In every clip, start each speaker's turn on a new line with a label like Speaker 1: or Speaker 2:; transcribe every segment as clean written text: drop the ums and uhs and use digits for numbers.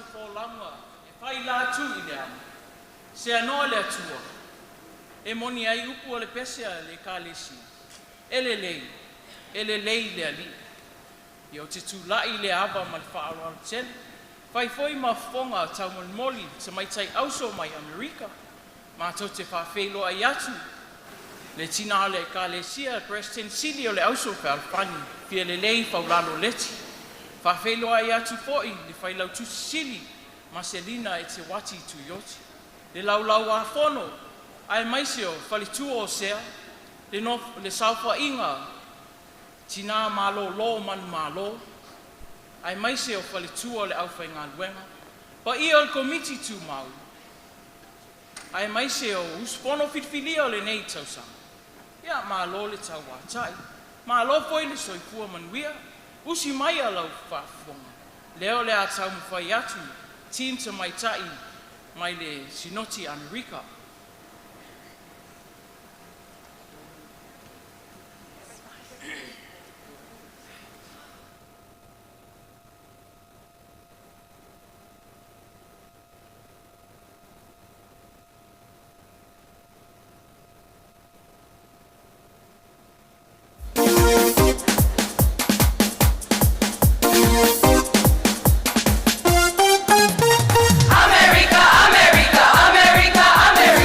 Speaker 1: se folauga e faila atu i le amo, seanoa le Atua, e moni ai upu o le pese a le Ekalesia, “E lelei, e lelei le Alii.” Ia ou te tulai i le ava ma le faaaloalo tele, e fai foi ma fofoga taumolimoli i tamaitai auso mai Amerika, matou te faafeiloai atu i le Tinā o le Ekalesia Peresetene Sili o le Auso Fealofani, Fialelei Faulalo Leti. E faafeiloai atu foi i le Failautusi Sili Maselina Eteuati Tuioti, le Laulau-a-Fono aemaise o Faletua o Sea, le no- le Saofaiga a Tinā Malolo Manumalo aemaise o faletua o le aufaigaluega, paia o le Komiti Tumau aemaise o usufono filifilia o lenei tausaga. Ia malo le tauatai, malo foi le soifua manuia. Usi maia lau faafofoga, lea o le a taumafai atu team tamaitai mai le Sinoti Amerika.
Speaker 2: America, America, America, America.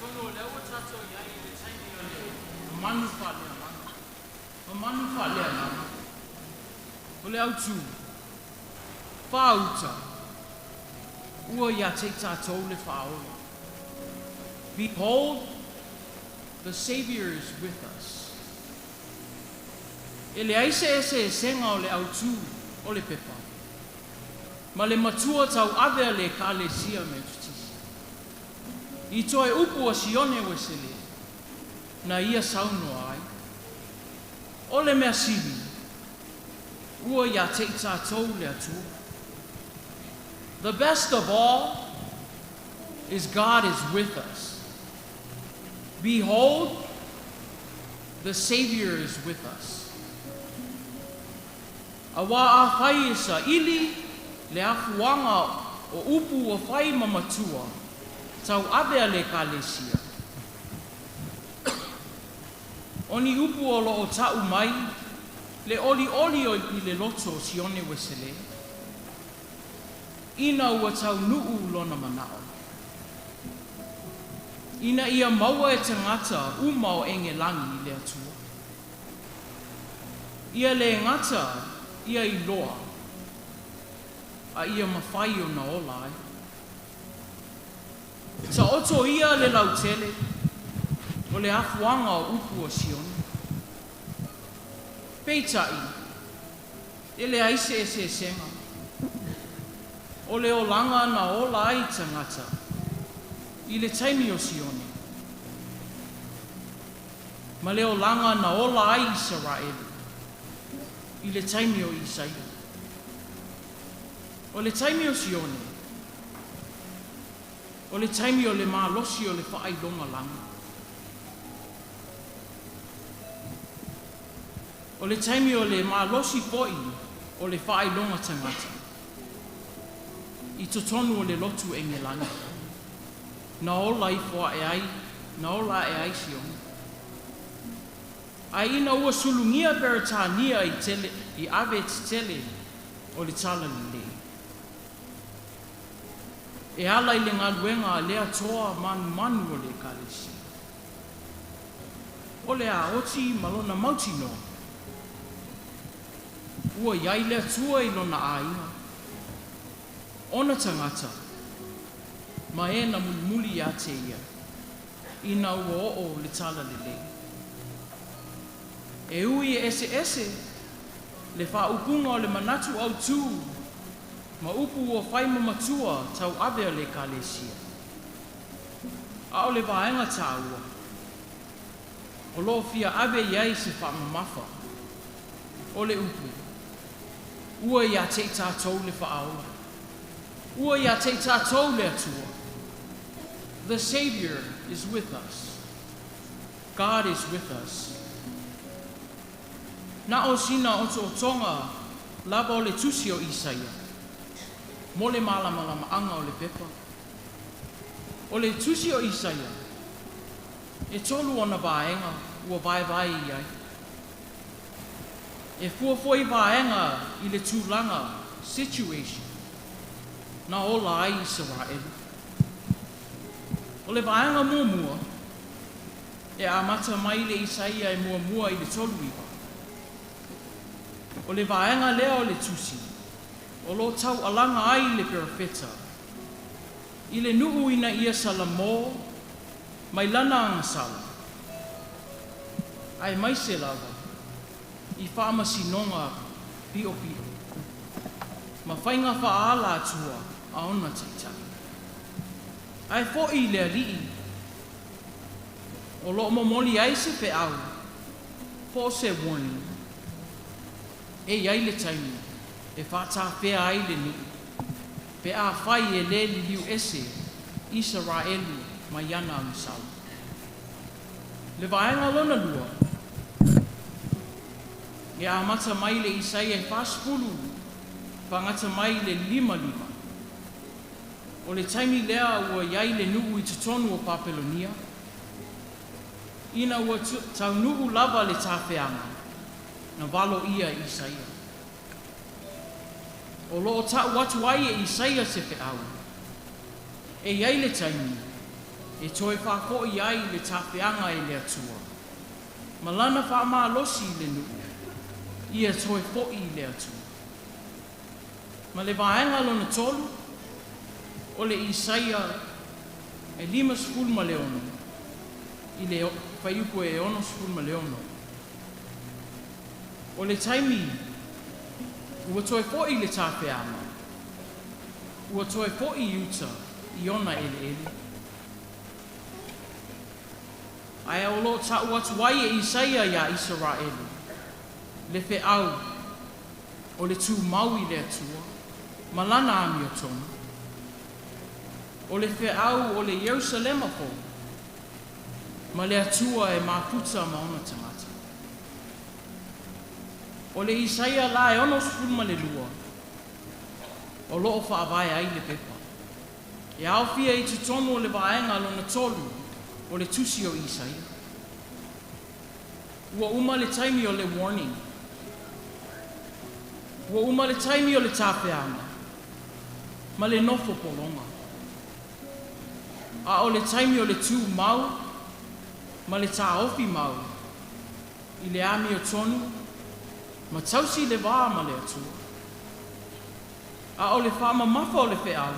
Speaker 1: Atonu o lea ua tatou i ai i le taimi o le mamanu faaleagaga. Mamanu faaleagaga. O le autū, Fāuta, ua iā te i tatou le Faaola. Behold, the Savior is with us. E leai se eseesega o le autū o le pepa, ma le matua tauave a le Ekalesia Metotisi. I toe upu a Sione Uesele, na ia saunoa ai, O le mea sili, ua iā te i tatou le Atua. The best of all is God is with us. Behold, the Savior is with us. Auā afai e saili le afuaga o upu ua fai ma matua tauave a le Ekalesia, o ni upu o lo o ta'u mai le olioli o i le loto o Sione Uesele, ina ua taunuu lona mana'o, ina ia maua e tagata uma o Egelani i le Atua. Ia lē gata ia iloa, a ia mafai ona ola ai. Taoto ia le lautele o le afuaga o upu a Sione. Peitai, e leai se eseesega o le olaga na ola ai tagata i le taimi o Sione, ma le olaga na ola ai Isaraelu i le taimi o Isaia. O le taimi o Sione, o le taimi o le malosi o le faailoga lagi. O le taimi o le malosi fo'i o le faailoga tagata i totonu o le lotu Egelani, na ola ifo a'e ai, na ola a'e ai Sione. Ae ina ua sulugia Peretania i tele i ave tetele o le talalelei, e ala i le galuega a lea toa manumanu o le Ekalesia, o le a oti ma lona mautinoa, ua i ai le Atua i lona aiga, ona tagata, ma e na mulimuli iā te ia, ina ua oo le talalelei. E ui e eseese le faaupuga o le manatu autū ma upu ua fai ma matua tauave a le Ekalesia, a o le vaega tāua o lo o fia ave i ai se faamamafa, o le upu, Ua iā te i tatou le Faaola. Ua iā te i tatou le Atua. The Savior is with us. God is with us. Na o sina otootoga lava o le tusi o Isaia mo le malamalamaaga o le pepa. O le tusi o Isaia, e tolu ona vaega ua vaevae i ai. E fuafua i vaega i le tulaga, situation, na ola ai Isaraelu. O le vaega muamua, e amata mai le Isaia e muamua i le 39. O le vaega lea o le tusi o lo o taualaga ai le perofeta i le nuu ina ia salamo mai lana agasala, aemaise lava i faamasinoga piopio ma faiga faaala atua a ona taitai. Ae fo'i i le Alii o lo o momoli ai se feau po o se warning, e i ai le taimi e faatafea ai le nuu pe afai e lē liliu ese Isaraelu mai ana agasala. Le vaega lona lua, e amata mai le Isaia e 40 faagata mai le 55. O le taimi lea ua i ai le nuu i totonu o Papelonia, ina ua taunuu lava le tafeaga na valoia e Isaia. O lo o ta'u atu ai e Isaia se feau, e i ai le taimi e toe faafo'i ai le tafeaga i le Atua ma lana faamalosi i le nuu ia toe fo'i i le Atua. Ma le vaega lona tolu, o le Isaia e 56 i le fuaiupu e 66. O le taimi ua toe fo'i le tafeaga, ua toe fo'i i uta i ona eleele. Ae o loo ta'u atu ai e Isaia iā Isaraelu le fe'au o le tumau i le Atua ma lana amiotonu. O le fe'au o le Ierusalema fou ma le Atua e mafuta ma ona tagata. O le Isaia la e 62 o loo faavae ai le pepa. E aofia i totonu o le vaega lona tolu o le tusi o Isaia. Ua uma le taimi o le warning. Ua uma le taimi o le tafeaga ma le nofo pologa. A o le taimi o le tumau ma le taofi mau i le amiotonu ma tausi le va ma le Atua. A o le faamamafa o le fe'au,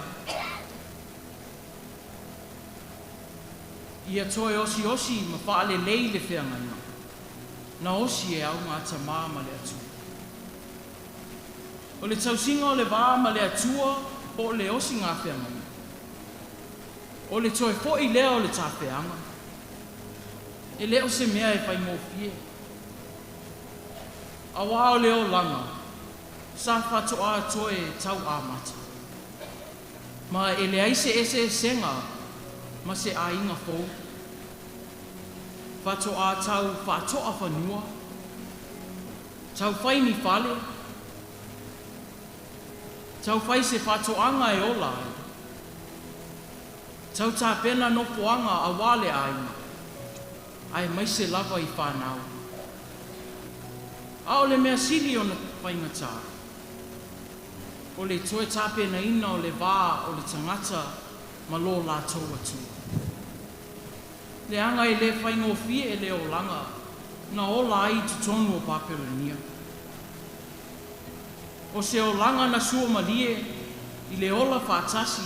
Speaker 1: ia toe osiosi ma faalelei le feagaiga na osi e augatamā ma le Atua. O le tausiga o le va ma le Atua po o le osiga feagaiga. O le toe fo'i lea o le tafeaga. E le o se mea e faigofie. Auā o le olaga, sa faatoa toe tau amata. Ma e leai se eseesega ma se aiga fou. Faatoa tau faatoa fanua, tau fai ni fale, tau fai se faatoaga e ola ai. Tau tapena nofoaga auā le aiga, aemaise lava i fanau. A o le mea sili ona faigata, o le toe tapenaina o le va o le tagata ma lo latou Atua. Leaga e le faigofie le olaga na ola ai i totonu o Papelonia. O se olaga na suamalie i le ola faatasi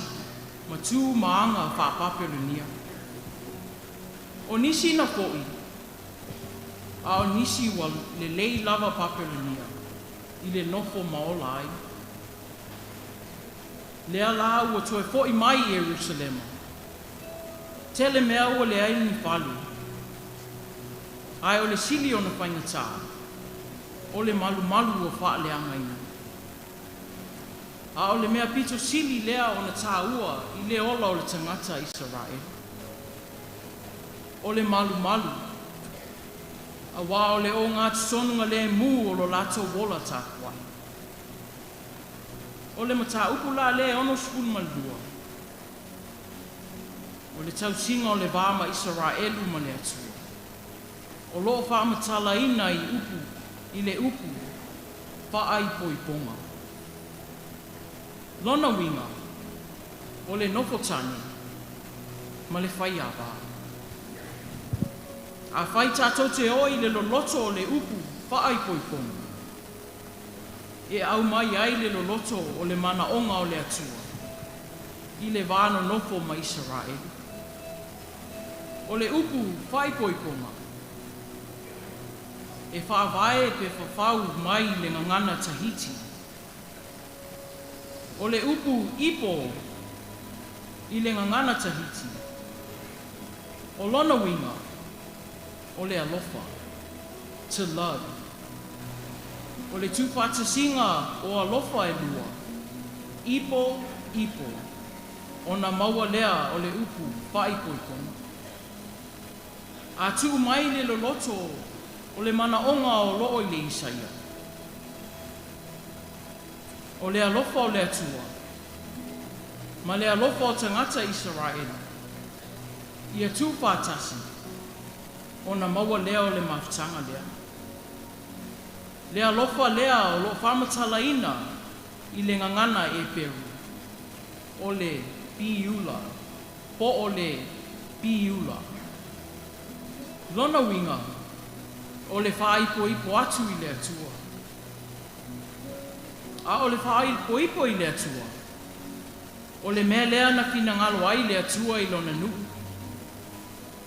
Speaker 1: ma tu ma aga faa-Papelonia. O nisi na fo'i, a o nisi ua lelei lava Papelonia i le nofo ma ola ai. Lea la ua toe fo'i mai i Ierusalema. Tele mea ua leai ni fale. Ae o le sili ona faigata, o le malumalu ua faaleagaina. A o le mea pito sili lea ona tāua i le ola o le tagata Isaraelu, o le malumalu, auā o le ogatotonugalemu o lo latou ola tapuai. O le mataupu la lea e 62, o le tausiga o le va ma Isaraelu ma le Atua. O loo faamatalaina i upu i le upu faaipoipoga. Lona uiga, o le nofo tane ma le faiavā. Afai tatou te o i le loloto o le upu faaipoipoga, e aumai ai le loloto o le manaoga o le Atua i le va nonofo ma Isaraelu. O le upu faaipoipoga e faavae pe fafau mai le gagana Tahiti. O le upu ipo i le gagana Tahiti, o lona uiga, o le alofa, to love. O le tuufaatasiga o alofa e lua, ipo, ipo, ona maua lea o le upu faaipoipoga. A tuu mai le loloto o le manaoga o loo i le Isaia, o le alofa o le Atua ma le alofa o tagata Isaraelu, ia tuufaatasi ona maua lea o le mafutaga lea. Le alofa lea o loo faamatalaina i le gagana Eperu, o le piula, po o le Piula. Lona uiga, o le faaipoipo atu i le Atua. A o le faaipoipo i le Atua, o le mea lea na finagalo ai le Atua i Lona nuu,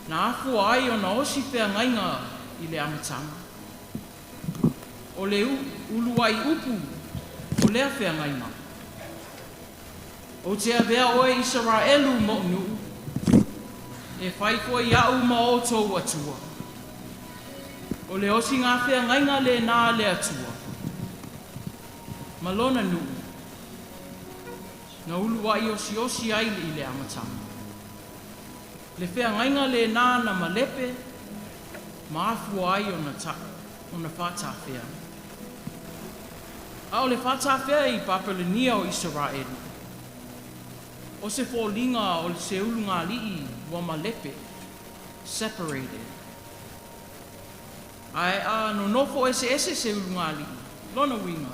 Speaker 1: na afua ai ona osi feagaiga i le amataga. O le uluai upu o lea feagaiga, Ou te avea oe Isaraelu ma ou nuu, e fai foi au ma outou Atua. O le osiga feagaiga lenā a le Atua ma Lona nuu, na uluai osiosi ai i le amataga. Le feagaiga lenā na malepe ma afua ai ona, ta, ona faatafea. A o le faatafea i Papelenia o Isaraelu, o se foliga o le se ulugalii ua malepe, separated. Ae a nonofo eseese se ulugalii, lona uiga,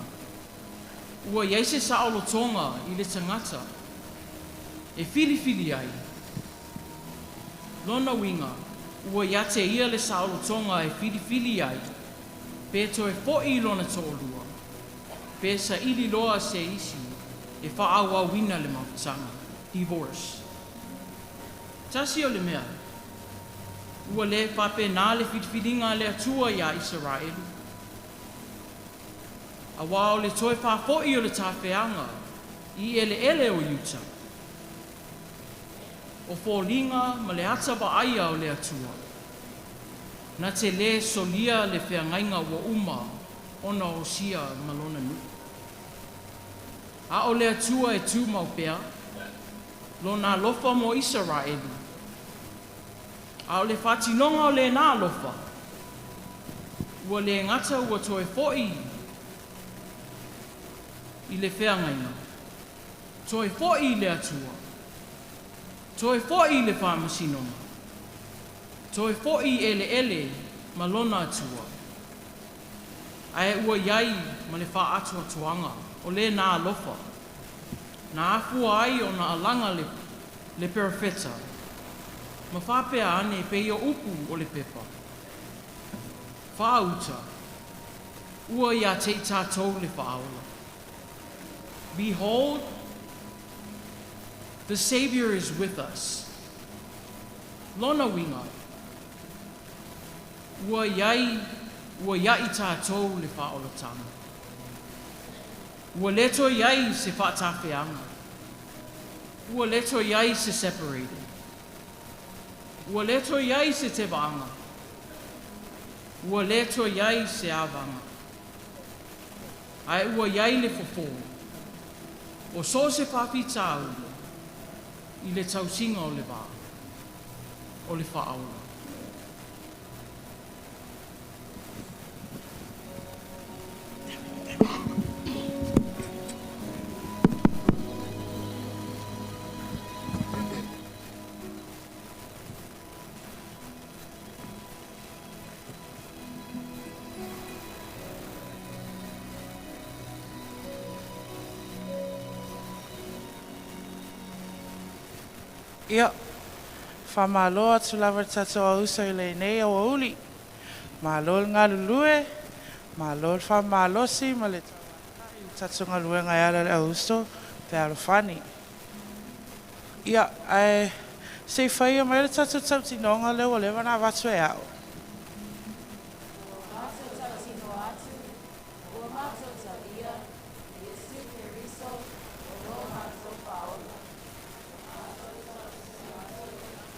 Speaker 1: ua i ai se saolotoga i le tagata e filifili ai. Lona uiga, ua ia te ia le saolotoga e filifili ai, pe toe fo'i i lona toalua, pe saili loa se isi e faaauauina le mafutaga, divorce. Tasi o le mea, ua le faapena le filifiliga a le Atua iā Isaraelu. Auā o le toe faafo'i o le tafeaga i eleele o Iuta, o foliga ma le ata vaaia o le Atua, na te lē solia le feagaiga ua uma ona osia ma Lona nuu. A o le Atua e tumau pea, Lona alofa mo Isaraelu. A o le faatinoga o lenā alofa, ua le gata ua toe fo'i i le feagaiga, toe fo'i i le Atua, toe fo'i i le faamasinoga, toe fo'i i eleele ma Lona Atua, ae ua i ai ma le faaatoatoaga o lenā alofa, na afua ai ona alaga le, le perofeta, ma faapea ane pei o upu o le pepa. Faauta, ua ia te i tatou le Faaola. Behold, the Savior is with us. Lona uiga, ua iai, ua ia i tatou le faaolataga. Ua le toe i ai se faatafeaga. Ua le toe i ai se separated. Ua le toe i ai se tevaaga. Ua le toe i ai se avaga. Ae ua i ai le fofo, o so o se faafitauli i le tausiga o le va, o le faaola.
Speaker 2: Ia, faamalo atu lava le tatou auuso i lenei aoauli. Malo le galulue, malo le faamalosi ma le tatou galuega e ala i le auuso fealofani. Ia, ae se i faia mai le tatou tautinoga lea ua leva ona avatu e a'u.
Speaker 3: Ua matou tautino atu, ua matou talia Iesu Keriso o lo matou Faaola.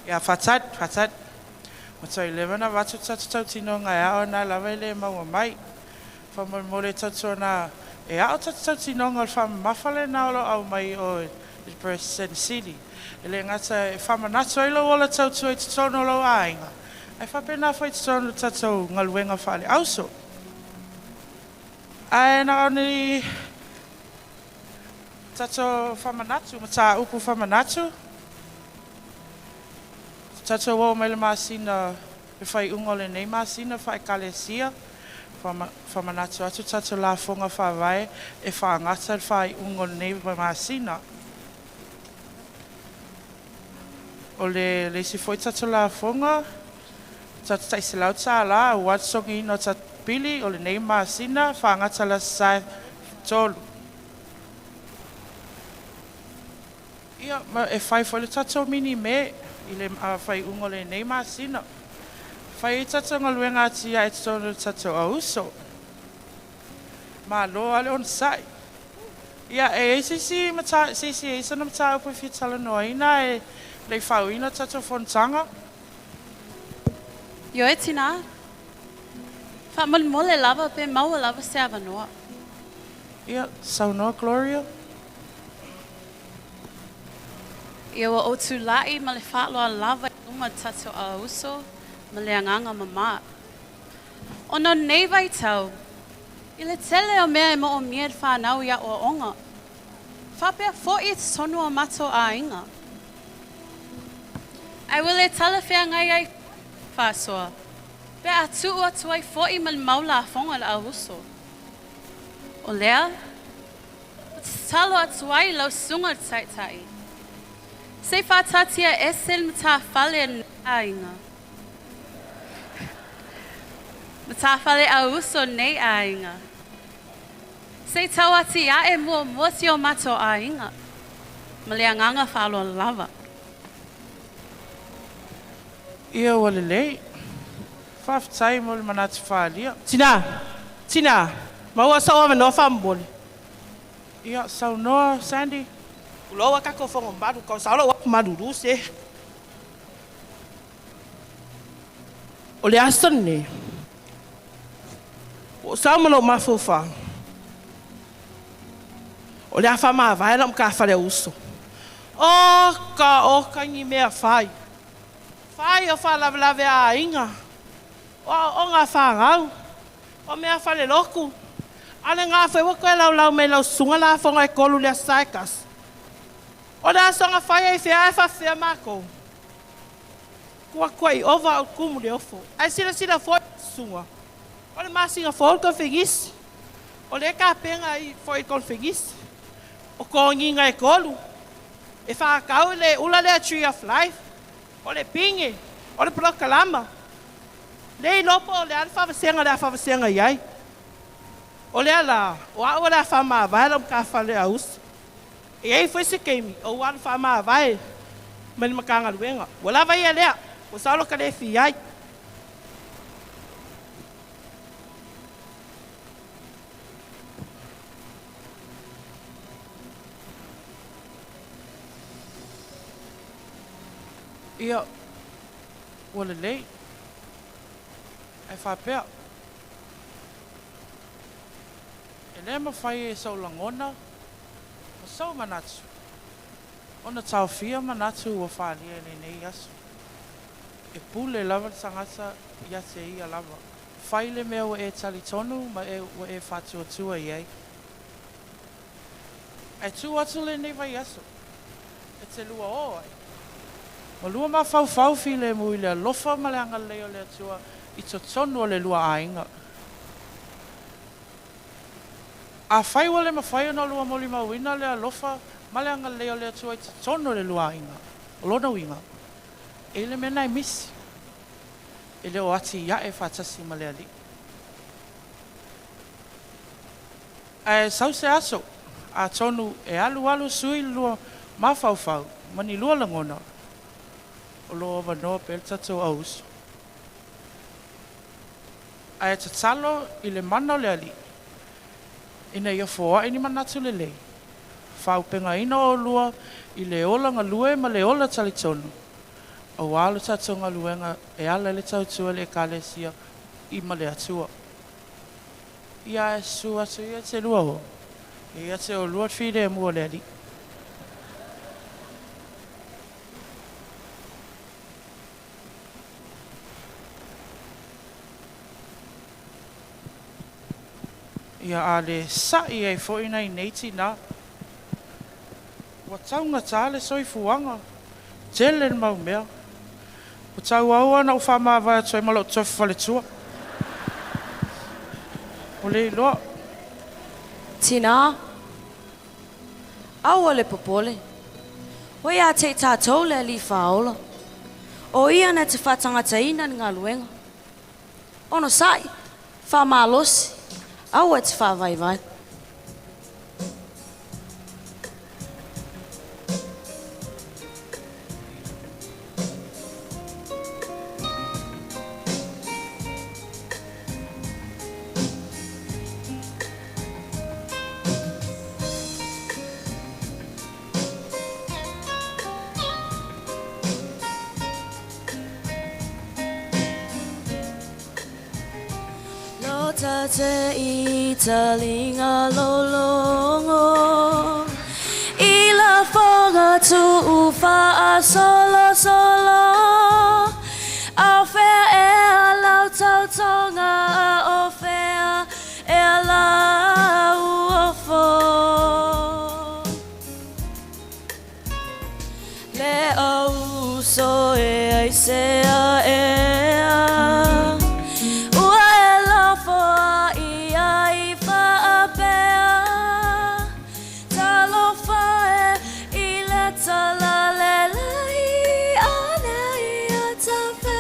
Speaker 2: Ia, faatali, faatali. Ua toe leva ona avatu le tatou tautinoga e a'u na lava e le maua mai. Faamolemole tautuana e a'u tatou tautinoga o le faamamafa lenā o lo o aumai o le President City. E le gata e faamanatu ai lou ola tautua i totonu o lou aiga, ae faapena foi i totonu o le tatou galuega faaleauso. Ae na o ni tatou faamanatu, mataupu faamanatu. Tatou oo mai le masina le faaiuga o lenei masina faaekalesia. Faamanatu atu tatou lafoga faavae e faagata le faaiuga o lenei masina. O le le isi foi tatou lafoga, tatou tai $100 aua le totogiina o tatou pili o lenei masina faagata le Aso Sa e 3. Ia, ma e fai foi le tatou mini me i le faaiuga o lenei masina. Fai ai tatou galuega atiae i totonu o le tatou auuso. Malo lava le onosai. Ia, e i ai se isi se isi e i ai sana mataupu e fia talanoaina ae le i faauiina le tatou fonotaga?
Speaker 4: Ioe tinā. Faamolemole lava pe maua lava se avanoa.
Speaker 2: Ia, saunoa Gloria.
Speaker 4: Ia ua ou tulai ma le faaaloalo lava i luma o le tatou auuso ma le agaga mamā. Ona o lenei vaitau, i le tele o mea e moomia e le fanau i aoaoga, faapea foi i totonu o matou aiga. Ae ua le talafeagai ai faasoa, pe a tuu atu ai foi ma le mau lafoga a le auuso. O lea, ou te tatalo atu ai i lau susuga i le Taitai, se i faataatiaese le matafale a lenei aiga, matafale auuso a lenei aiga, se i tauatiae muamua si o matou aiga. Ma le agaga faaaloalo lava.
Speaker 2: Ia ua lelei. Faafetai mo le manatu faaalia.
Speaker 5: Tinā! Tinā! Maua so'u avanoa faamolemole.
Speaker 2: Ia, saunoa Sandy.
Speaker 5: Tulou a tatou fono mamalu, tau sao lo'u atu malulu se. O le aso lenei, ua ou sau ma lou mafaufau, o le a faamavae lau matafale auuso. Oka oka ni mea fai, fai o faalavelave a aiga, o aoaoga a fanau, o mea falelotu, a o lena foi ua toe laulau mai e lau susuga lafoga e tolu i le Aso Sa e tasi. O le a soona fai ai fea ae faafefea matou? Tuatua'i ova au tumu i le ofo. Ae silasila foi lau susuga, o le masina fou le konefenisi. O lea e tapena ai foi i le konefenisi. O toniga e tolu e faatatau i le ula lea Tree of Life, o le pine, o le polokalama. Le iloa po o le a le faavasega o le a faavasega i ai. O lea la, o au o le a faamavae lau matafale auuso. E i ai foi se taimi ou alu faamavae mai le Matagaluega. Ua lava ia lea, ua sao lo ta le fia ai.
Speaker 2: Ia, ua lelei. Ae faapea, E le mafai e sou lagona ma sou manatu ona taofia manatu ua faaalia i lenei aso. E pule lava le tagata ia te ia lava. Fai le mea ua e talitonu ma ua e faatuatua i ai. Ae tu atu lenei vaiaso e te lua o ai ma lua mafaufau filemu i le alofa ma le agalelei o le Atua i totonu o le lua aiga. Afai ua le mafai ona lua molimauina le alofa ma le agalelei o le Atua i totonu o le lua aiga, o lona uiga, e i ai le mea lena e misi, e le o atiae faatasi ma le Alii. Ae sau se aso, atonu e alualu sui le lua mafaufau ma ni lua lagona, o lo o avanoa pea le tatou auuso. Ae tatalo i le mana o le Alii ina ia foai ni manatu lelei, faaaupegaina oulua i le ola galue ma le ola talitonu, aua lo tatou galuega e ala i le tautua i le Ekalesia i ma le Atua. Ia ae susu atu ia te lua o, e ia te oulua le filemu o le Alii. Ia a le sa'i ai foi nai nei tinā. Ua taugata le soifuaga, tele le mau mea. Ua tauau lava ona ou faamavae atu ai ma lou tofi faletua. Ua le iloa.
Speaker 3: Tinā, Aua le popole. Ua ia te i tatou le Alii Faaola. O ia na te faatagataina ni galuega. Onosaʻi, faamalosi, aua e te faavaivai. Lo tate i talinga lologo I la foga tu fa solo solo Au fea e lau tautoga o fea e lau ofo Le au so e ai se a ea Ua e lafo i ai faapea Talofa e i le talalelei ane ia tafea.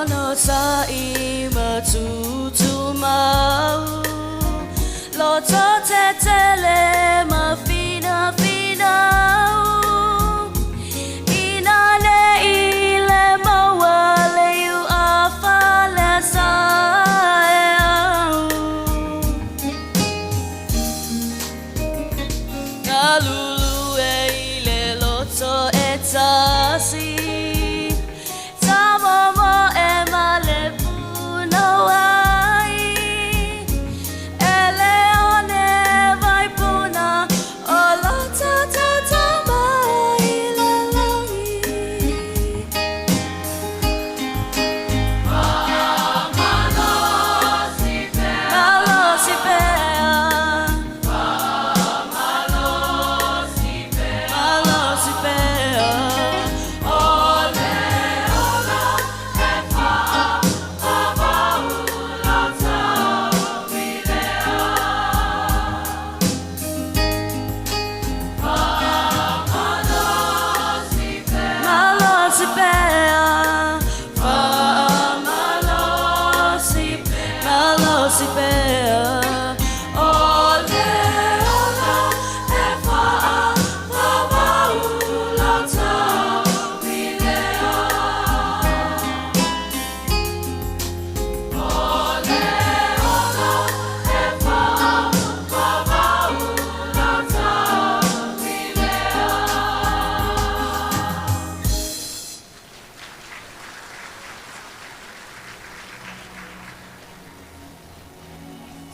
Speaker 3: Onosaʻi ma tutumau Loto tetele ma finafinau Ina nei le maua le iu a fale sa e au Galulu e i le loto e tasi Tamomo e ma le punouai E le one vai puna o lota tata mai le lagi. Malosi pea. Malosi pea. O le ola e fa'avavau lau tauilea. Malosi pea. Fa'amalosi, malosi pea. O le ola e fa'avavau lau tauilea. O le ola e fa'avavau lau tauilea.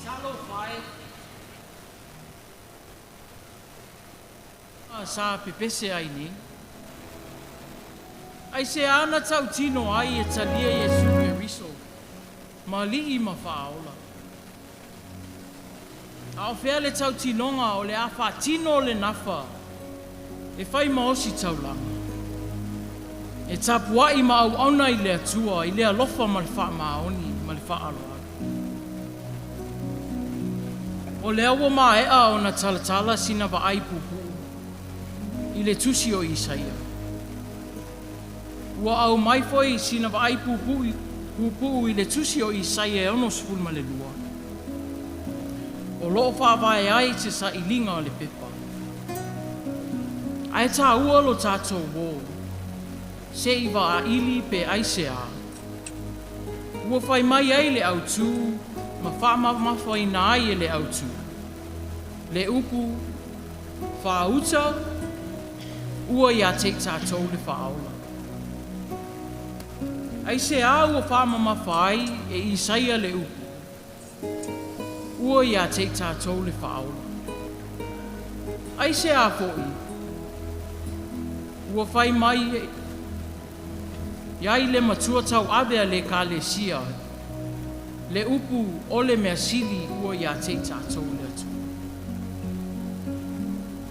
Speaker 1: Talofa e. Sa pepese ai nei. Aisea na tautino ai e talia Iesu Keriso, ma Alii ma Faaola? A o fea le tautinoga o le a faatino le nafa e fai ma ositaulaga, e tapuai ma auauna i le Atua i le alofa ma le faamaoni ma le faaaloalo? O lea ua maea ona talatala sina vaai puupuu i le tusi o Isaia. Ua aumai foi sina vaai puupuu i le tusi o Isaia e 62. O loo faavae ai se sailiga o le pepa. Ae tāua lo tātou ō, se i vaaili pe aisea. Ua fai mai ai le autū ma faamamafaina ai e le autū. Le upu, faauta, ua iā te i tātou le faaola. Aisea ua faamamafa ai e Isaia le upu, ua iā te i tātou le faaola. Aisea foʻi ua fai mai ai le matua tauave a le Ekalesia le upu o le mea sili ua iā te i tātou le Atua.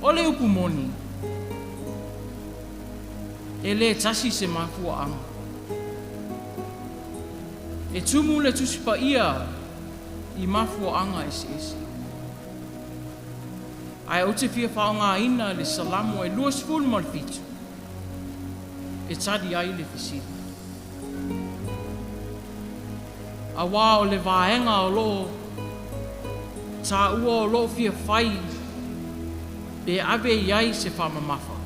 Speaker 1: O le upu moni, e lē tasi se mafuaaga. E tumu le Tusi Paia i mafuaaga eseese. Ae ou te fia faaaogaina le Salamo e 27 e tali ai le fesili. Auā o le vaega o loo tāua o loo fia fai pe ave i ai se faamamafa.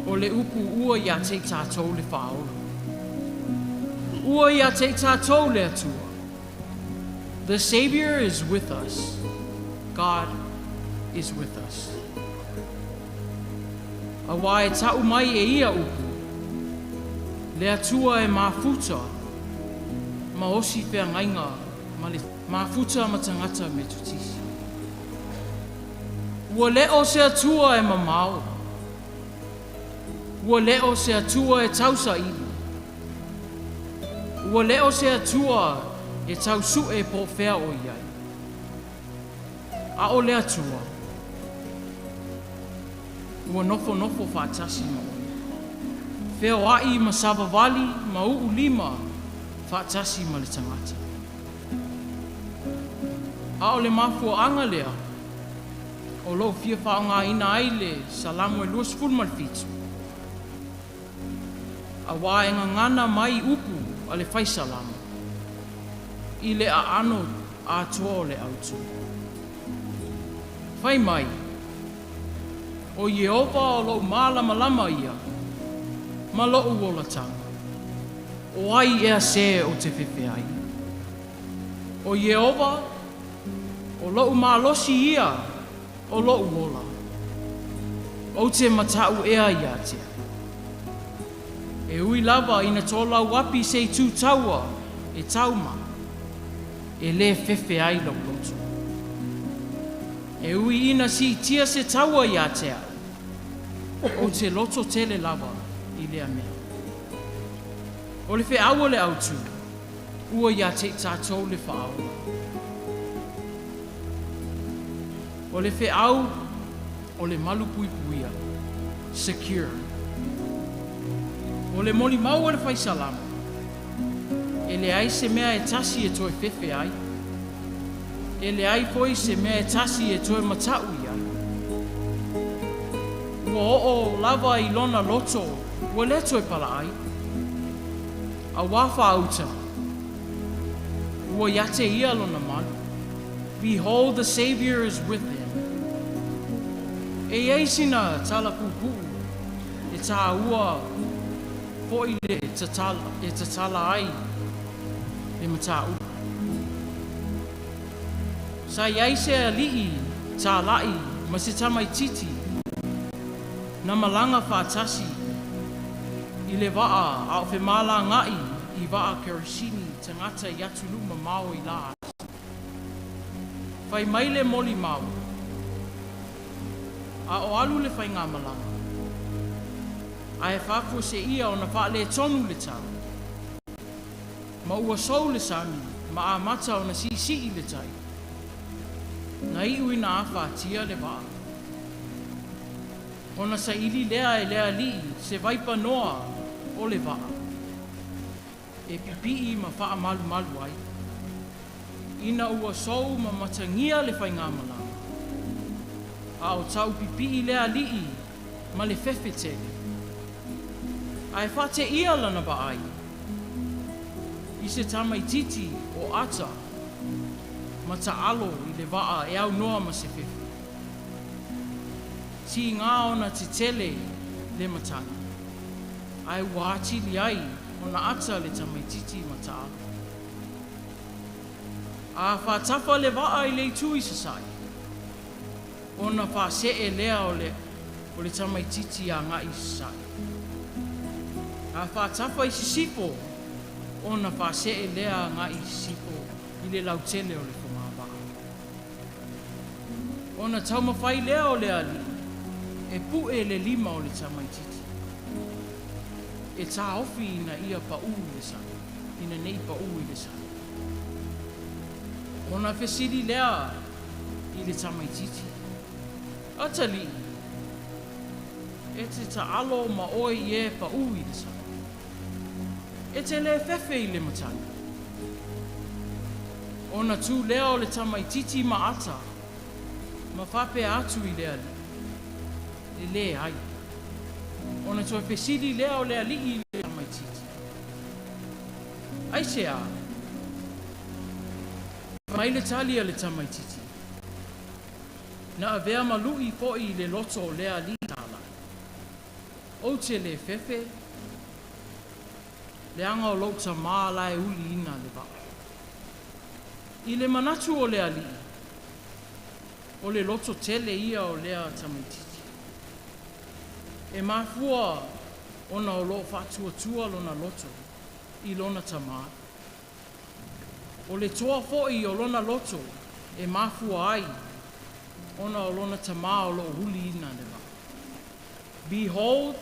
Speaker 1: O le upu ua iā te i tātou le faaola. Ua iā te i tātou le Atua. The Savior is with us. God is with us. Auā e taʻu mai e ia upu, le Atua e mafuta ma osi feagaiga ma le mafuta ma tagata Metotisi. Ua le o se Atua e mamao. Ua le o se Atua e tausaili. Ua le o se Atua e tausuʻe po o fea o i ai. A o le Atua, ua nofonofo faatasi ma oe. Feoai ma savavali ma uu lima faatasi ma le tagata. A o le mafuaaga lea o lou fia faaaogaina ai le Salamo e 27. Auā e gagana mai upu a le fai Salamo i le aano atoa o le autū. Fai mai, o Ieova o lou malamalama ia, ma lou olataga. O ai ea se ou te fefe ai? O Ieova, o lou malosi ia o lou ola. Ou te mataʻu ea iā te au. E ui lava ina tolauapi se itu taua e tauma, e lē fefe ai lou loto. E ui ina siitia se taua iā te au, ou te lototele lava i lea mea. O le feau o le autū, ua iā te i tātou le faaola. O le feau o le malu puipuia, secure. O le molimau o le fai Salamo, e leai se mea e tasi e toe fefe ai. E leai foi se mea e tasi e toe mataʻu i ai. Ua oo lava i lona loto, ua lē toe palaai. Auā faauta, ua iā te ia lona malu. Behold, the Savior is with them. E iai sina tala puupuu e tāua foʻi le tatala, e tatala ai le mataupu. Sa i ai se alii tālaʻi ma se tamaititi na malaga faatasi i le vaa a o femalagaʻi i vaa kerosene tagata i atunuu mamao i la aso. Fai mai le molimau, a o alu le faigamalaga, ae faafuaseia ona faaletonu le tau. Ma ua sou le sami ma amata ona siisii le tai. Na iu ina afatia le vaa. Ona saili lea e le alii se vaipanoa o le vaa e pipii ma faamalumalu ai. Ina ua sou ma matagia le faigamalaga, a o taupipii le alii ma le fefe tele. Ae faateia lana vaai i se tamaititi o ata ma taalo i le vaa e aunoa ma se fefe. Tigā ona tetele le matagi, ae ua atili ai ona ata le tamaitiiti ma taalo. A faatafa le vaa i le itu i sasae, ona faasee lea o le o le tamaitiiti agai i sasae. A faatafa i sisifo, ona faasee lea agai i sisifo i le lautele o le fogavaa. Ona taumafai lea o le alii e pu'e le lima o le tamaitiiti e taofi ina ia paū i le sami, ina nei paū i le sami. Ona fesili lea i le tamaitiiti, Atalii, e te taalo ma oe i e paū i le sami. E te lē fefe i le matagi. Ona tu lea o le tamaitiiti ma ata, ma faapea atu i le alii, E leai. Ona toe fesili lea o le alii i le tamaitiiti, Aisea? Fai mai le tali a le tamaitiiti, Na avea ma lu'i foi i le loto o lea alii talai. Ou te lē fefe, leaga o lou tamā la e uliina le vaa. I le manatu o le alii, o le loto tele ia o lea tamaitiiti. E mafua ona o lo o faatuatua lona loto i lona tamā. O le toa foi o lona loto e mafua ai ona o lona tamā o lo o uliina le vaa. Behold,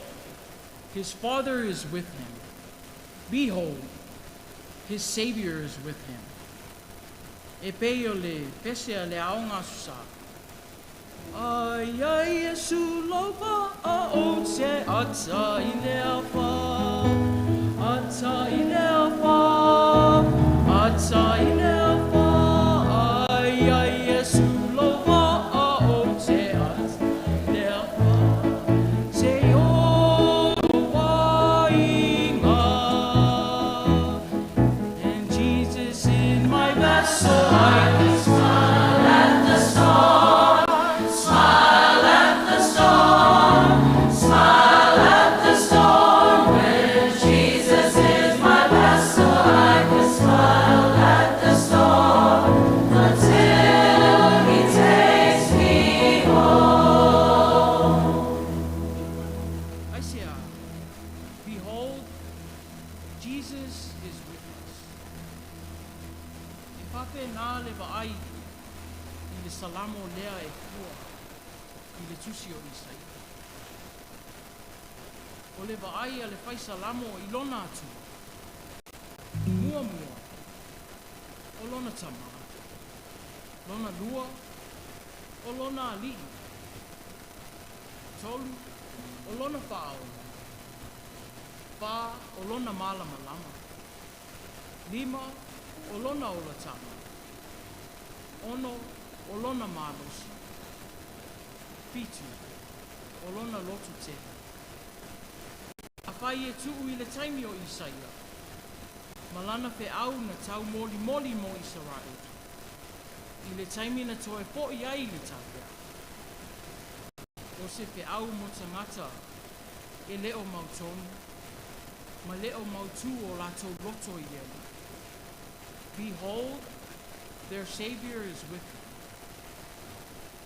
Speaker 1: his father is with him. Behold, his Savior is with him. E pei o le pese a le Aoga Aso Sa. Aia Iesu lou vaa ou te ata i le afa, ata i le afa, ata i le afa. Aia Iesu lou vaa ou te ata i le afa, se o aiga. And Jesus in my vessel, I can smile at the storm, smile at the storm, smile at the storm. When Jesus is my vessel, I can smile at the storm until He takes me home. Aisea? Behold, Jesus is with us. E faapena le vaai i le Salamo lea e fua i le tusi o Isaia. O le vaai a le fai Salamo i lona Atua. Muamua, o lona tamā. Lona lua, o lona alii. Tolu, o lona faaola. Fa, o lona malamalama. Lima, o lona olataga. 6, o lona malosi. 7, o lona loto tele. Afai e tuu i le taimi o Isaia ma lana feau na taumolimoli mo Isaraelu i le taimi na toe fo'i ai le tapeau, o se feau mo tagata e le o mautonu ma le o mautū o latou loto i le Alii. Behold, their Savior is with them.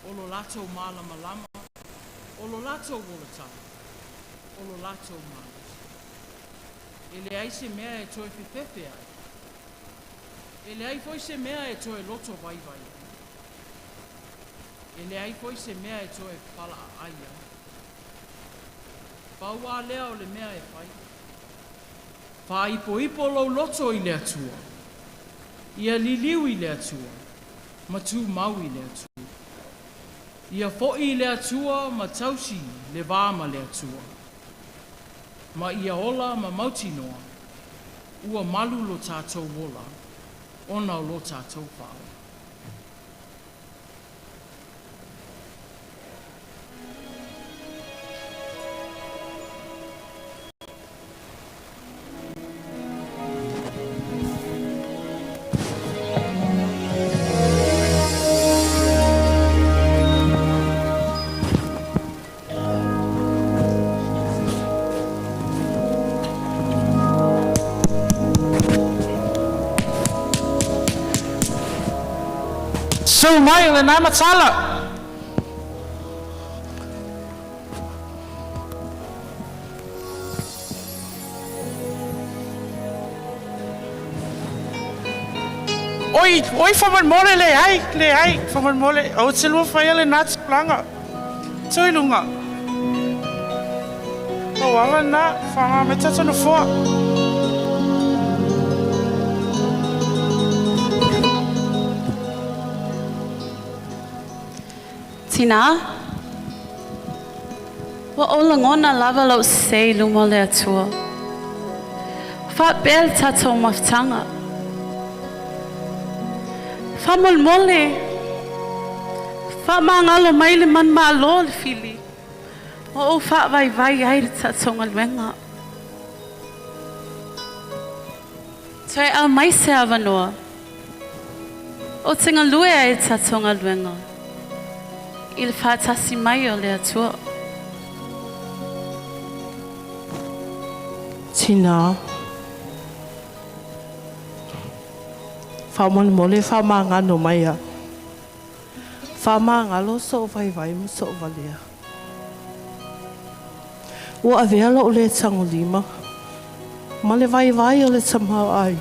Speaker 1: O lo latou malamalama, o lo latou olataga, o lo latou malosi. E leai se mea e toe fefefe ai. E leai foi se mea e toe loto vaivai ai. E leai foi se mea e toe palaaai ai. Pau lava lea o le mea e fai. Faaipoipo lou loto i le Atua. Ia liliu i le Atua, ma tumau i le Atua. Ia foi i le Atua ma tausi le va ma le Atua. Ma ia ola ma mautinoa, ua malu lo tatou ola ona o lo tatou Faaola.
Speaker 2: Tu mai o lena matala. Oi, oi faamolemole, leai, leai, faamolemole, aua te lua faia lenā tulaga. Tuu i luga. Pau lava lenā, faaaoga mai tatou nofoa.
Speaker 4: Tinā, ua ou lagona lava lou sesē i luma o le Atua. Faapea le tatou mafutaga. Faamolemole, faamagalo mai le manumalo o le fili, ua ou faavaivai ai le tatou galuega. Toe aumai se avanoa ou te galue ai i le tatou galuega i le faatasi mai o le Atua.
Speaker 5: Tinā, faamolemole faamagalo mai au. Faamagalo sou vaivai ma sou valea. Ua avea lou le tagolima ma le vaivai o le tamaoaiga.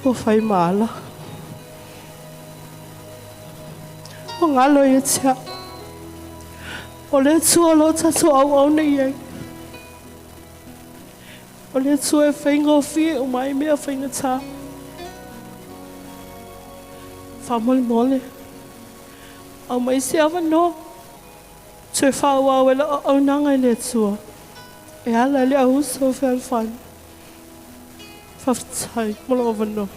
Speaker 5: Ua fai ma ala. Ua galo ia te au. O le Atua o lo o tatou auauna i ai. O le Atua e faigofie uma ai mea faigata. Faamolemole, aumai se avanoa, toe faaauau ai lau auaunaga i le Atua e ala i le auuso o fealofani. Faafetai mo lou avanoa.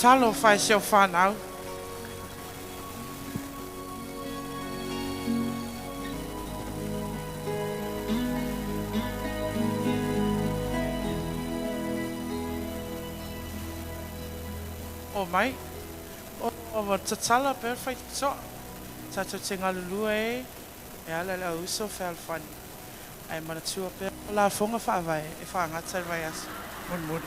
Speaker 2: Talofa e si au fanau. O mai, o ua tatala pea le faitotoa. Tatou te galulue e e ala i le auuso fealofani. Ae manatua pea o lafoga faavae e faagata i le vaiaso mulimuli.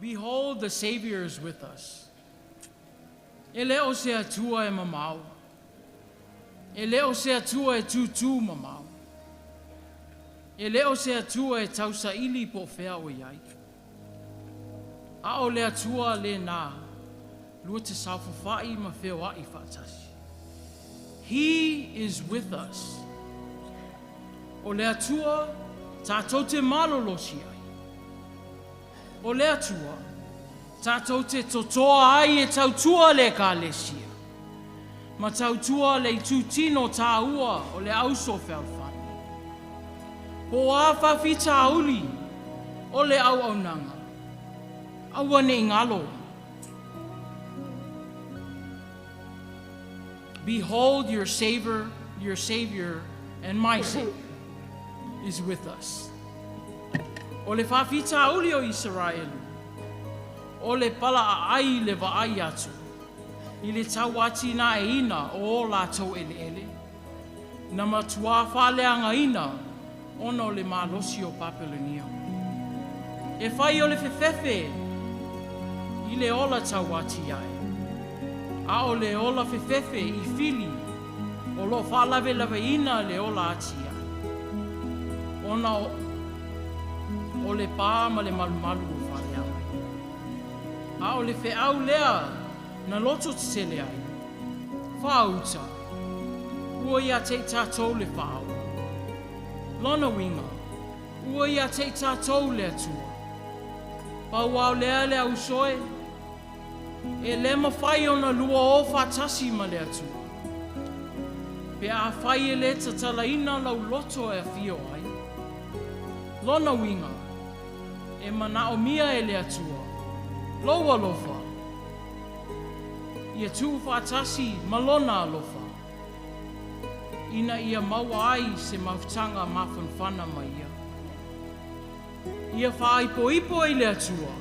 Speaker 1: Behold, the Savior is with us. E le o se Atua e mamao. E le o se Atua e tūtū mamao. E le o se Atua e tausaili po o fea o i ai. A o le Atua lenā, lua te saofafai ma feoai faatasi. He is with us. O le Atua tātou te malolosi ai. O le Atua tātou te totoa ai e tautua le Ekalesia ma tautua le itutino tāua o le auso fealofani. Po o a faafitauli o le auaunaga, aua ne i galo. Behold your Savior, your Savior and my Savior is with us. O le faafitauli o Isaraelu, o le pala aai i le vaai atu, i le tauatinaeina o o latou eleele, na matuā faaleagaina ona o le malosi o Papelonia. E fai o le fefefe i le ola tauatiae, a o le ola fefefe i fili o lo o faalavelaveina le ola atiae. Ona o, o le pā ma le malumalu o faaleaga. A o le feau lea na loto tetele ai. Faauta, ua ia te i tatou le Faaola. Lona uiga, ua ia te i tatou le Atua. Pau lava o lea le auso e, e le mafai ona lua o faatasi ma le Atua. Pe afai e le tatalaina lau loto e afio ai. Lona uiga, e manaomia e le Atua. Lou alofa, ia tuufaatasi ma lona alofa. Ina ia maua ai se mafutaga mafanafana ma ia. Ia faaipoipo i le Atua,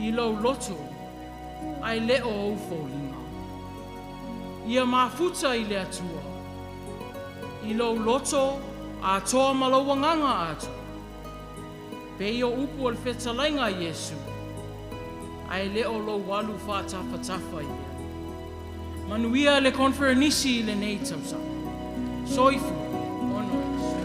Speaker 1: i lou loto, ae le o ou foliga. Ia mafuta i le Atua, i lou loto atoa ma lou agaga atoa. Pei o upu o le fetalaiga a Iesu, ae le o lou alu faatafatafa i le Alii. Manuia le konferenisi i lenei tausaga. Soifua, ona o Iesu.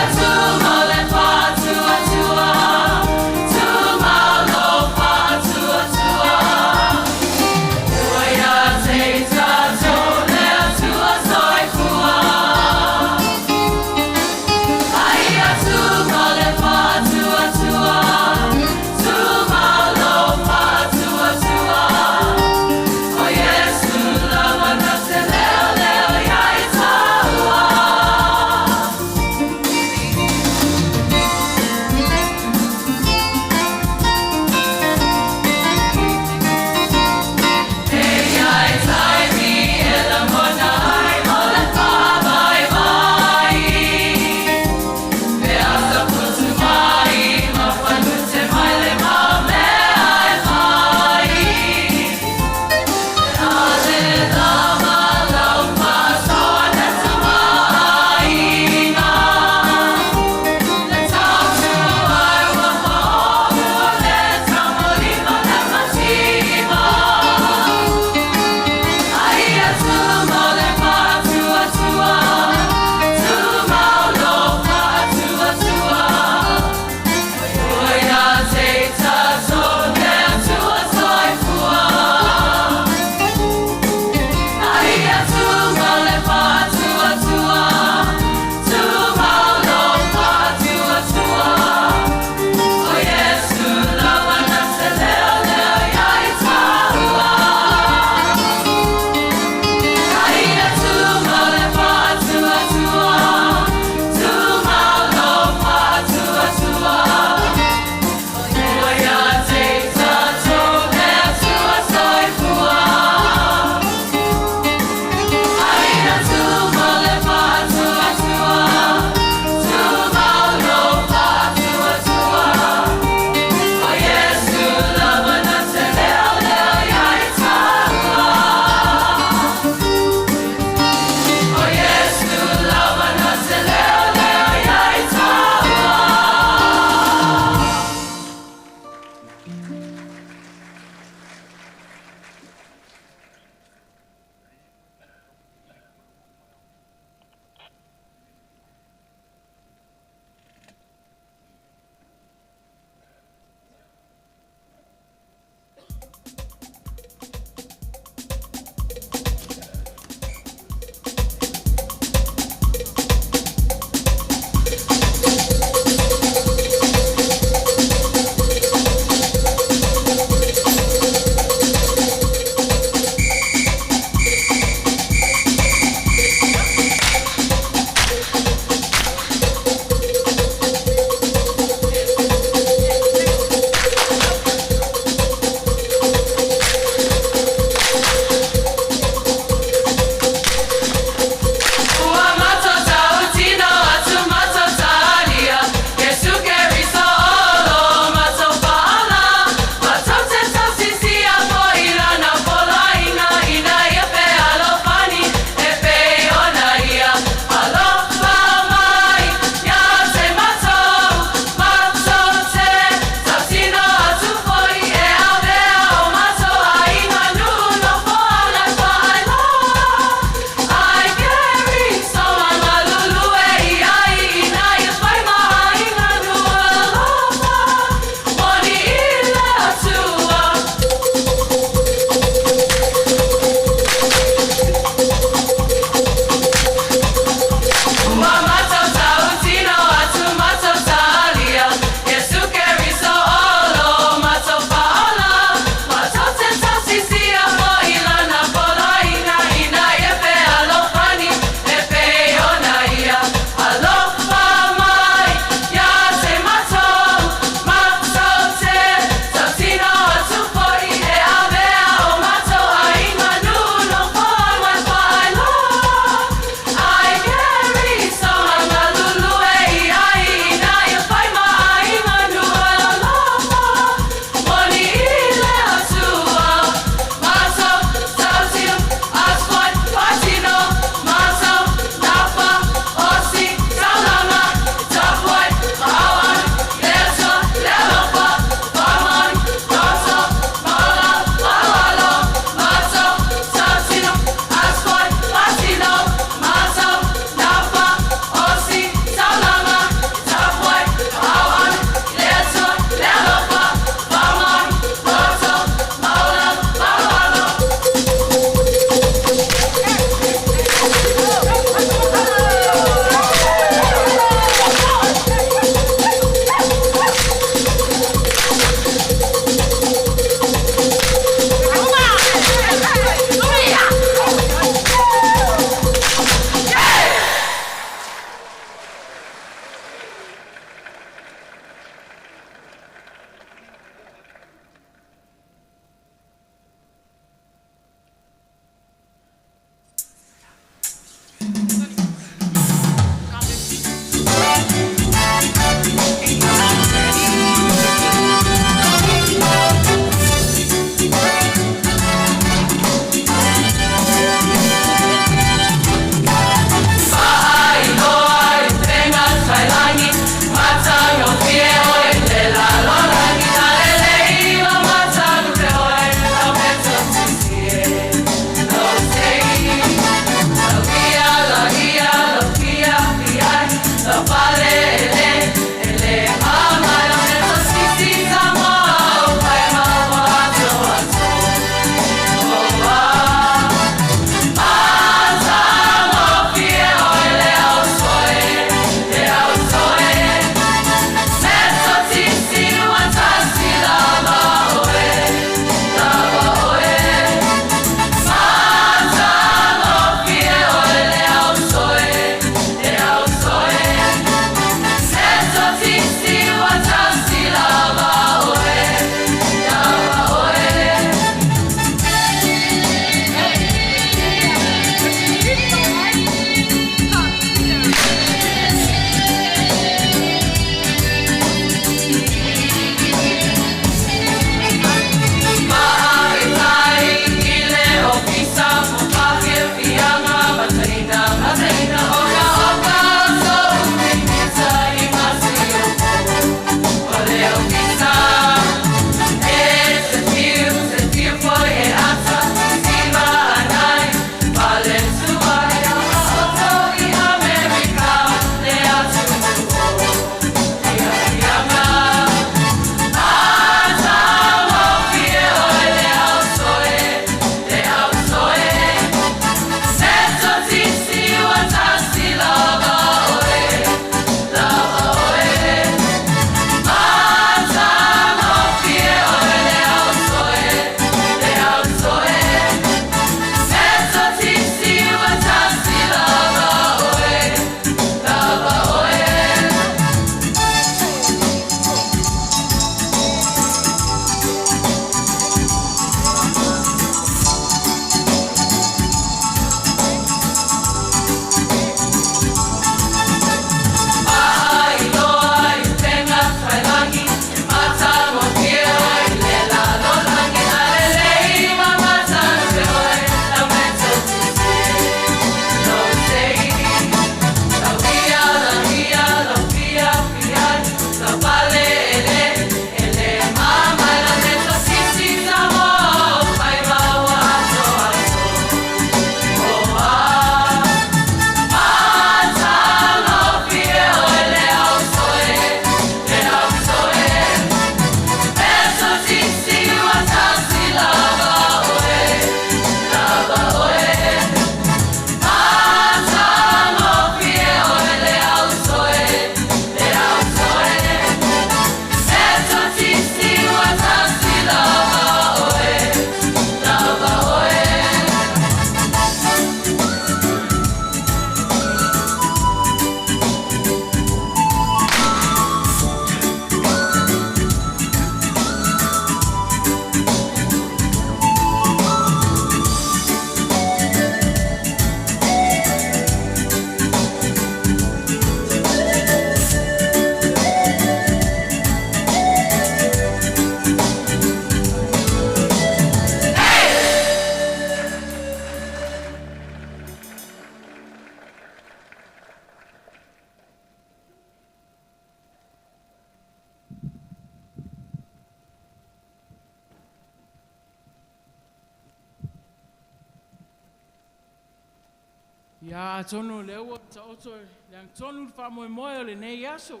Speaker 1: Ia atonu o lea ua taoto i le agatonu le faamoemoe o lenei aso.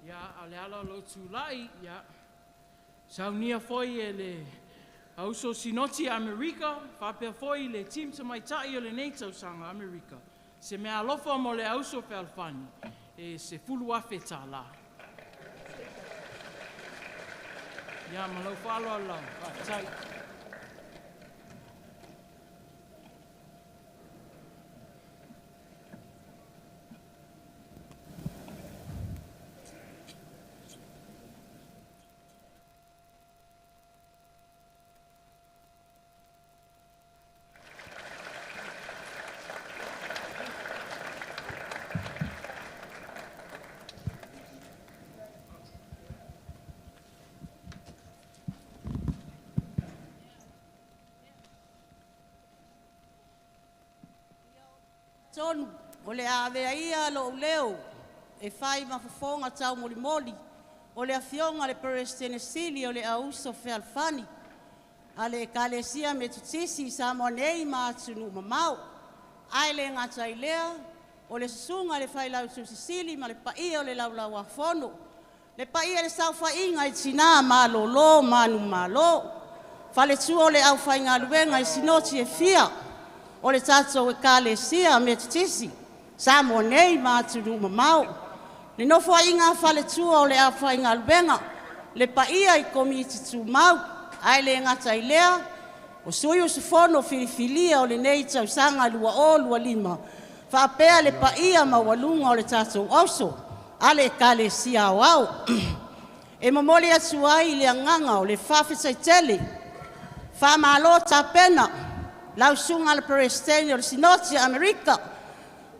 Speaker 1: Ia, a o le ala o lou tulai, ia, saunia foi e le auso Sinoti a Amerika, faapea foi le team tamaitai o lenei tausaga Amerika, se meaalofa mo le auso fealofani e $10,000. Ia, ma lou faaaloalo lava, faafetai.
Speaker 6: Tonu o le a avea ia lo'u leo e fai ma fofoga taumolimoli o le Afioga i le Peresetene Sili o le Auuso Fealofani a le Ekalesia Metotisi i Samoa nei ma atunuu mamao. Ae le gata i lea, o le susuga i le Failautusi Sili ma le paia o le Laulau-a-Fono, le paia i le saofaiga i tina malolo manumalo, faletua o le aufaigaluega i Sinoti e fia o le tatou Ekalesia Metotisi Samoa nei ma atunuu mamao, le nofoaiga a faletua o le aufaigaluega, le paia i Komiti Tumau, ae le gata i lea o sui usufono filifilia o lenei tausaga 2025 faapea le paia maualuga o le tatou auso a le Ekalesia Aoao. E momoli atu ai le agaga o le faafetai tele, faamalo tapena lau Susuga i le Peresetene o le Sinoti a Amerika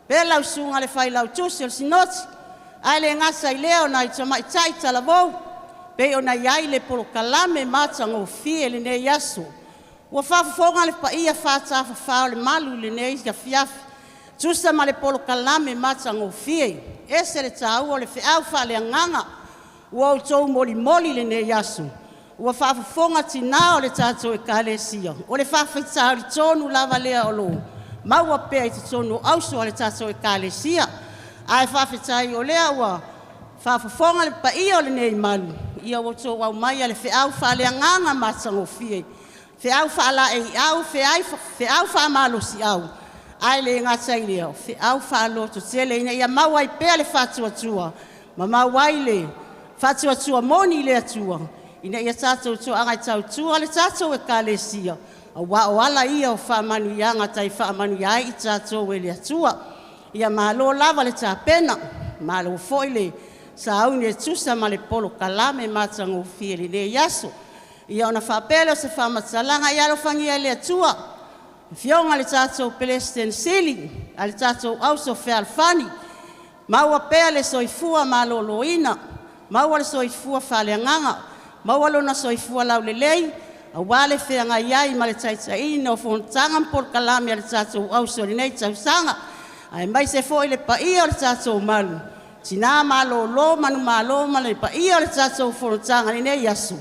Speaker 6: faapea lau Susuga i le Failautusi o le Sinoti, ae le gata i lea o nai tamaitai talavou pei ona i ai le polokalame matagofie i lenei aso. Ua faafofoga le paia faatafafa o le malu i lenei afiafi e tusa ma le polokalame matagofie. E ese le taua o le feau faaleagaga ua outou molimoli i lenei aso. Ua faafofoga tina o le tatou Ekalesia, o le faafitauli tonu lava lea o lo o maua pea i totonu o auso a le tatou Ekalesia. Ae faafetai o lea ua faafofoga le paia o lenei malu, ia ua outou aumaia le feau faaleagaga matagofie, feau faalaeiau, feau faamalosiau, ae le gata i lea, o feau faalototele ina ia maua ai pea le faatuatua ma maua ai le faatuatua moni i le Atua ina ia tatou toaga e tautua le tatou Ekalesia, aua o ala ia o faamanuiaga tai faamanuia ai i tatou e le Atua. Ia malo lava le tapena, malo foi le sauni e tusa ma le polokalame matagofie i lenei aso. Ia ona faapea lea o se faamatalaga, ia alofagia e le Atua le Afioga i le tatou Peresetene Sili a le tatou Auso Fealofani, maua pea le soifua maloloina, maua le soifua faaleagaga, maua lona soifua laulelei aua le feagai ai ma le taitaiina o fonotaga ma polokalame a le tatou auso i lenei tausaga, aemaise foi le paia o le tatou malu, tina malolo manumalo ma le paia o le tatou fonotaga i lenei aso.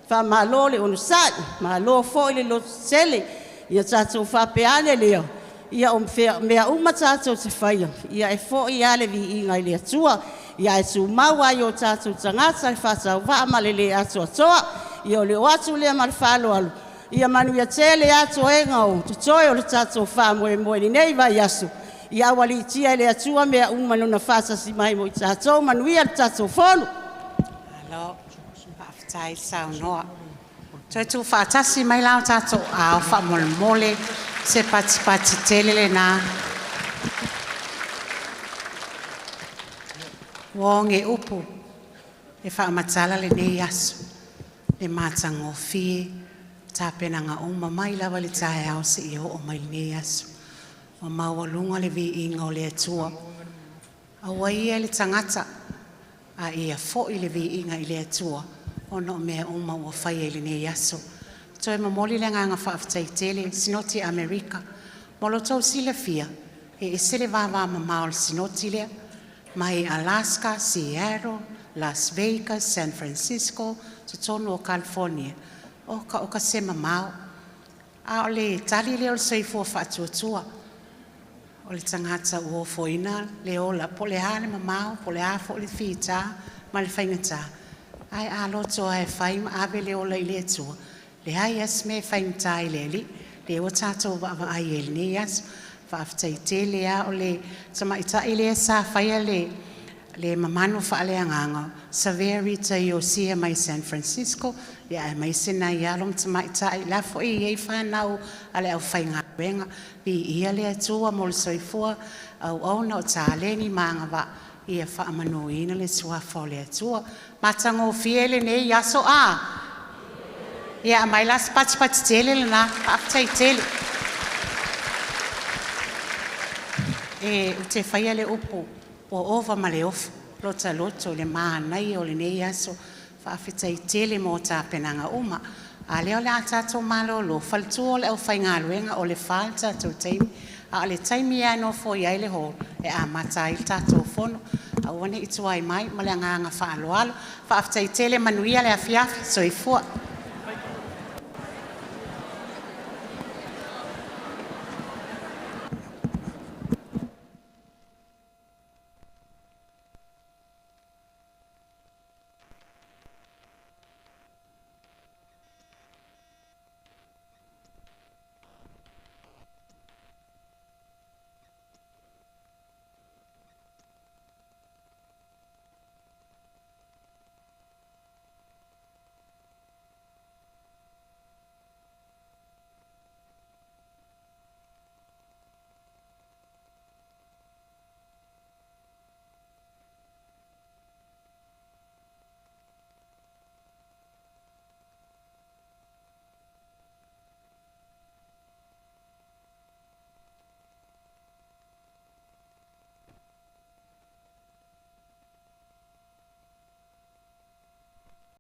Speaker 6: Faamalo le onosai, malo foi le lototetele. Ia tatou faapea ane lea, ia o mea uma tatou te faia, ia e foi lava le viiga i le Atua. Ae tumau lava i o tatou tagata le faatauvaa ma le le atoatoa. Ia o le oo atu lea ma le faaaloalo, ia manuia tele lava toega o totoe o le tatou faamoemoe i lenei vaiaso. Ia aualiitia e le Atua mea uma i Lona faatasi mai mo i tatou. Manuia le tatou Fono.
Speaker 7: Malo faafetai saunoa. Toe tuufaatasi mai la o tatou aao faamolemole, se patipati tele lena. Ua oge upu e faamatala lenei aso, le matagofie, tapenaga uma mai lava i le taeao seia oo mai i lenei aso. Ua maualuga le viiga o le Atua. Aua ia le tagata a ia foi le viiga i le Atua ona o mea uma ua faia i lenei aso. Toe momoli le agaga faafetai tele i le Sinoti Amerika. Mo lo outou silafia, e ese le vavamamao o le Sinoti lea mai Alaska, Seattle, Las Vegas, San Francisco, totonu o California. Oka oka se mamao, a o le tali lea o le soifua faatuatua. O le tagata ua ofoina le ola po o le a le mamao po o le a foi le fita ma le faigata, ae a loto lava e fai ma ave le ola i le Atua, leai lava se mea e faigata i le Alii, lea ua tatou vaavaai ai i lenei aso. Faafetai tele lava, o le tamaitai lea sa faia le mamanu faaleagaga, Savea Rita Iosia mai San Francisco, aemaise nai alo ma tamaitai, la foi e i ai fanau a le aufaigaluega. Viia le Atua mo le soifua auauna, o taleni ma agavaa ia faamanuina le suafa o le Atua. Matagofie lenei aso a? Ia aumai la se patipati tele lena. Faafetai tele. E ou te faia le upu ua ova ma le ofo lota loto i le manaia o lenei aso. Faafetai tele mo tapenaga uma. A o lea o le a tatou malolo, faletua o le aufaigaluega o le 4 le tatou taimi, a o le taimi lava e nofoia ai le hall e amata ai le tatou fono. Aua ne i tuai mai. Ma le agaga faaaloalo. Faafetai tele, manuia le afiafi. Soifua.